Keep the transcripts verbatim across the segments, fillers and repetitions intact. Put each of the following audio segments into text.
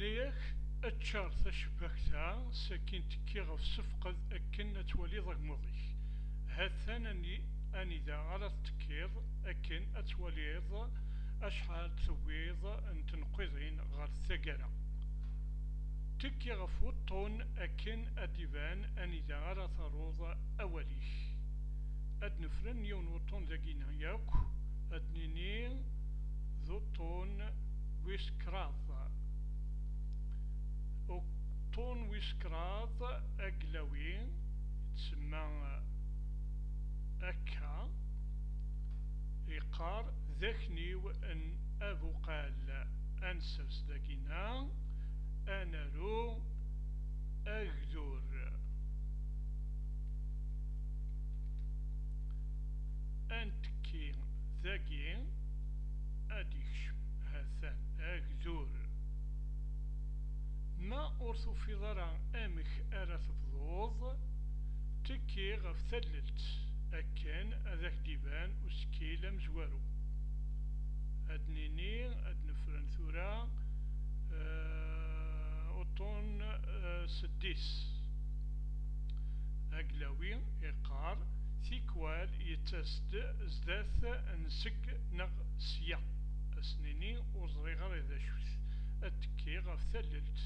Yak, ččar tacebbakt-a, sakin tekki ɣef ssefqed akken ad twaliḍ agmuḍ-ik. Ha-t-an ani-, anida ara tettekkiḍ akken ad twaliḍ acḥal tewwiḍ n tenqiḍin ɣer taggara. Tekki ɣef wuṭṭun akken ad d-iban anida ara taruḍ awal-ik. Ad nefren yiwen wuṭṭun dagina yakk, ad nini d uṭṭun wis kraḍ. Uṭṭun wis kraḍ aglawi yettsemma akka, yeqqar d akniw n abuqal. Ad nsers dagina, ad naru agdur. Ad ntekki dagi, ad ikcem ha-t-an agdur. Ma ur tufiḍ ara amek ara tebduḍ, tekki ɣef tallelt akken ad ak-d-iban usekkil amezwaru. Ad nini, ad nefren tura, eh, uṭṭun, eh, seddis. Aglawi iqqar, tikwal yettas-d zdat n seg neɣ sya. Ad s-nini ur ẓriɣ ara d acu-t. Ad tekki ɣef tallelt.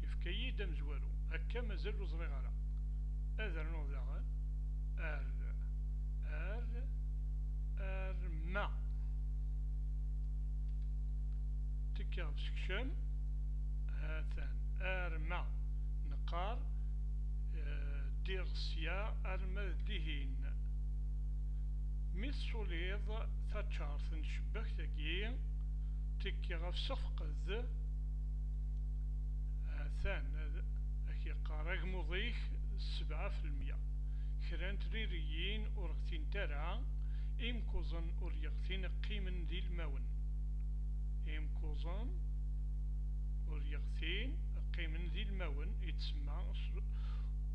Yefka-yi-d amezwaru. Akka mazal ur ẓriɣ ara. Ad rnuɣ daɣen. Ar, ar, arma. Tekki ɣef sekcem. Ha-t-an. Arma. Neqqar, eh, ddiɣ sya arma d dihin. Mi tessuliḍ taččart n tcebbakt-agi, tekki ɣef ssefqed, ha-t-an, ad ak-yeqqar agmuḍ-ik sebɛa fi lmeyya. Kra n tririyin ur ɣtint ara, imkuẓen ur yeɣtin qqimen d ilmawen. Imkuẓen ur yeɣtin qqimen d ilmawen, yettsemma s-,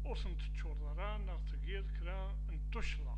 ur ten-teččureḍ ara neɣ tgiḍ kra n tuccḍa.